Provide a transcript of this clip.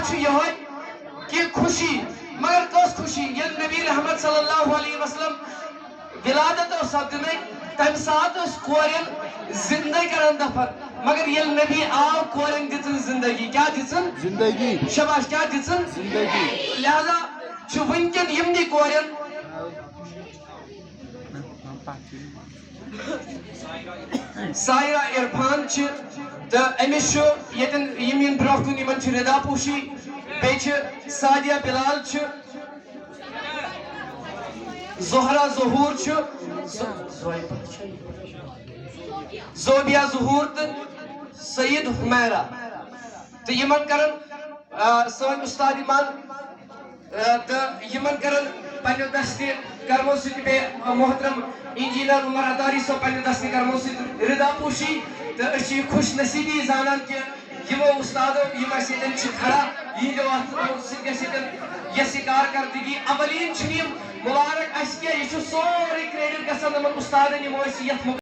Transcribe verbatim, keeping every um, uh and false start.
چھُ یِہوٚے کہِ خوشی، مگر کۄس خوشی؟ ییٚلہِ نبی رحمت صلی اللہ علیہ وسلم ولادت اوس سپدنٕے، تمہِ ساتہٕ ٲس کورٮ۪ن زندے کران دفن، مگر ییٚلہِ نبی آو، کورٮ۪ن دِژٕن زندگی۔ کیٛاہ دِژٕن؟ زندگی۔ شاباش، کیٛاہ دِژٕن؟ زندگی۔ لہذا چھُ وٕنکٮ۪ن یِمنٕے کورٮ۪ن سایرہ عرفان چھِ، تہٕ أمِس چھُ ییٚتٮ۪ن یِم یِن برٛونٛہہ کُن، یِمن چھِ رِدا پوٗشی، بیٚیہِ چھِ سعدیہ بلال چھِ، زہرا ظہوٗر چھُ، ز-، زویبہ چھِ، زوبیا ظہوٗر تہٕ سعید حمیرا۔ تہٕ یِمن کرن، آ، سٲنۍ اُستاد یِمن، آ، تہٕ یِمن کرن پننہِ دستہِ کرمو سۭتۍ بیٚیہِ محترم انجینئر عمر عطاری صٲب پننہِ دستہِ کرمو سۭتۍ رِدا پوٗشی۔ تہٕ أسۍ چھِ یہِ خوش نصیٖبی زانان کہِ یِمو اُستادو یِم اَسہِ ییٚتٮ۪ن چھِ کھڑا، یِہنٛدیو اَتھو سۭتۍ گژھِ ییٚتٮ۪ن یۄس یہِ کارکردگی اولین چھِنہٕ یِم مُبارک اَسہِ کینٛہہ، یہِ چھُ سورُے credit گژھان یِمن اُستادن، یِمو اَسہِ یَتھ مُقامَس